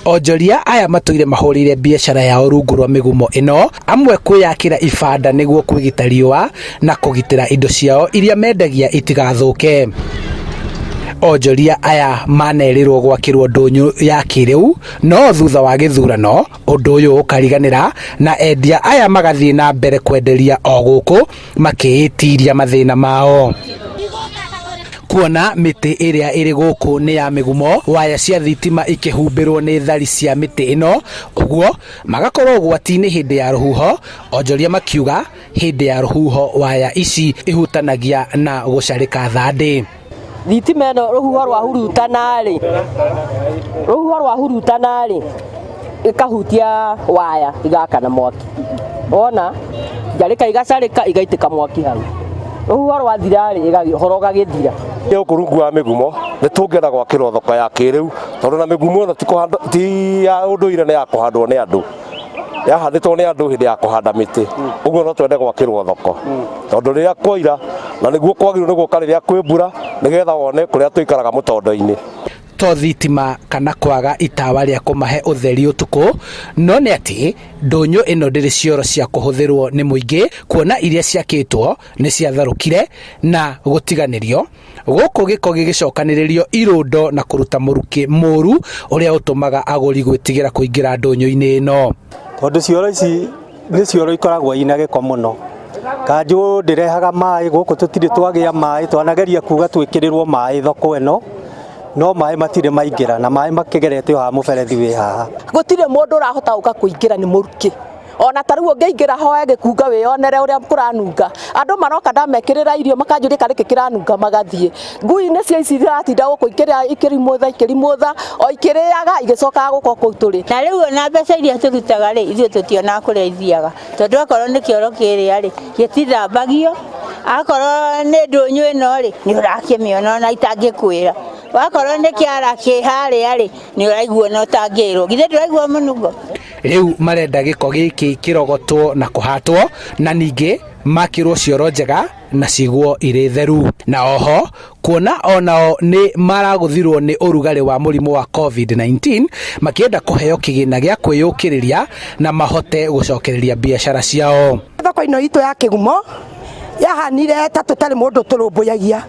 Onjoria aya matũire mahũrĩire biacara yao rungu rwa mĩgumo ĩno, amwe kwĩyakĩra ibanda nĩguo kwĩgita riũa na kũgitĩra indo ciao iria mendagia itigathũke. Onjoria aya manerĩrwo gwakĩrwo ndũnyũ ya kĩrĩu, no thutha wa gĩthurano ũndũ ũyũ ũkariganĩra na endia aya magathiĩ na mbere kwenderia o gũkũ makĩĩtiria mathĩna mao. Kuona mĩtĩ ĩrĩa ĩrĩ gũkũ nĩ ya mĩgumo, waya cia thitima ikĩhumbĩrwo nĩ thari cia mĩtĩ ĩno, ũguo magakorwo ũgwati-inĩ hĩndĩ ya rũhuho. Onjoria makiuga hĩndĩ ya rũhuho waya ici ihutanagia na gũcarĩka thandĩ. Thitima ĩno rũhuho rwahurutana rĩ, rũhuho rwahurutana rĩ, ĩkahutia waya igakana mwaki. Wona njarĩka igacarĩka igaitĩka mwaki hau. Rũhuho rwathira rĩ, ũhoro ũgagĩthira. Gũkũ rungu wa mĩgumo nĩ tũngĩenda gwakĩrwo thoko ya kĩrĩu, tondũ na mĩgumo ĩno ti ya ũndũire, nĩ ya kũhandwo nĩ andũ, yahandĩtwo nĩ andũ hĩndĩ ya kũhanda mĩtĩ. Ũguo no twende gwakĩrwo thoko, tondũ rĩrĩa kwaira na nĩguo kwagĩrĩirwo nĩ gũka rĩrĩa kwĩ mbura, nĩgetha wone kũrĩa tũikaraga mũtondo-inĩ. To thitima kana kwaga itawa rĩa kũmahe ũtheri ũtukũ, no nĩ atĩ ndũnyũ ĩno ndĩrĩ cioro cia kũhũthĩrwo nĩ mũingĩ, kuona iria ciakĩtwo nĩ ciatharũkire na gũtiganĩrio. Gũkũ gĩko gĩgĩcokanĩrĩrio irũndo na kũruta mũrukĩ mũru ũrĩa ũtũmaga agũri gwĩtigĩra kũingĩra ndũnyũ-inĩ ĩno. Tondũ cioro ici nĩ cioro ikoragwo ina gĩko mũno. Kanjũ ndĩrehaga maĩ gũkũ, tũtirĩ twagĩa maĩ, twanageria kuga twĩkĩrĩrwo maĩ thoko ĩno, no maĩ matirĩ maingĩra, na maĩ makĩgerete o haha mũberethi wĩ haha. Gũtirĩ mũndũ ũrahota gũka kũingĩra nĩ mũrukĩ. Ona ta rĩu ũngĩingĩra hoe gĩkunga wĩyonere ũrĩa kũranunga. Andũ maroka ndamekĩrĩra irio makanjũria karĩ kĩ kĩranunga magathiĩ. Ngui nĩcio ici iratinda gũkũ ikĩrimũtha ikĩrimũtha o ikĩrĩaga igĩcokaga gũka kũu tũrĩ. Na rĩu ona mbeca iria tũrutaga rĩ, ithuĩ tũtionaga kũrĩa ithiaga, tondũ akorwo nĩ kĩoro kĩrĩa rĩ, gĩtithambagio, akorwo nĩ ndũnyũ ĩno rĩ, nĩ ũrakĩmĩona ona itangĩkwĩra, wakorwo nĩ kĩara kĩ harĩa rĩ, nĩ ũraigua ona ũtangĩrwo, githĩ ndũraigua mũnungo? Rĩu marenda gĩko gĩkĩ kĩrogotwo na kũhatwo, na ningĩ makĩrwo cioro njega na cigwo irĩ theru. Na oho kuona onao nĩ maragũthirwo nĩ ũrugarĩ wa mũrimũ wa COVID-19, makĩenda kũheo kĩgĩna gĩa kwĩyũkĩrĩria na mahote gũcokereria biacara ciao. Thoko ĩno itũ ya Kĩgumo yahanire ta tũtarĩ mũndũ tũrũmbũyagia.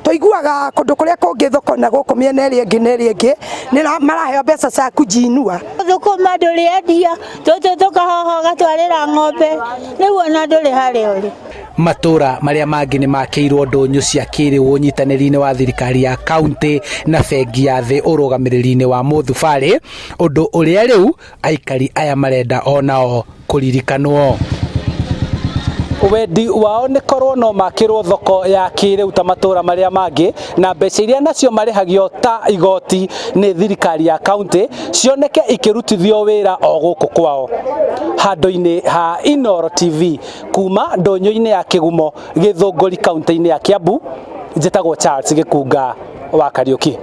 Tũiguaga kũndũ kũrĩa kũngĩ thoko na gũkũ mĩena ĩrĩa ĩngĩ na ĩrĩa ĩngĩ nĩ maraheo mbeca cia kujiinua. Thũkũma ndũrĩ endia, tũtũ tũkahoha ũgatwarĩra ng'ombe, rĩu ona ndũrĩ harĩa ũrĩ. Matũra marĩa mangĩ nĩ makĩirwo ndũnyũ cia kĩrĩu ũnyitanĩri-inĩ wa thirikari ya kaunti na bengi ya thĩ ũrũgamĩrĩri-inĩ wa Mũthubarĩ, ũndũ ũrĩa rĩu aikari aya marenda onao kũririkanwo. Wendi wao nĩ korwo no makĩrwo thoko ya kĩrĩu ta matũra marĩa mangĩ, na mbeca iria nacio marĩhagio ta igoti nĩ thirikari ya kaunti cioneke ikĩrutithio wĩra o gũkũ kwao. Handũ-inĩ ha Inooro TV kuma ndũnyũ-inĩ ya Kĩgumo, Gĩthũngũri, kaunti-inĩ ya Kiambu, njĩtagwo Charles Gĩkunga wa Kariũki.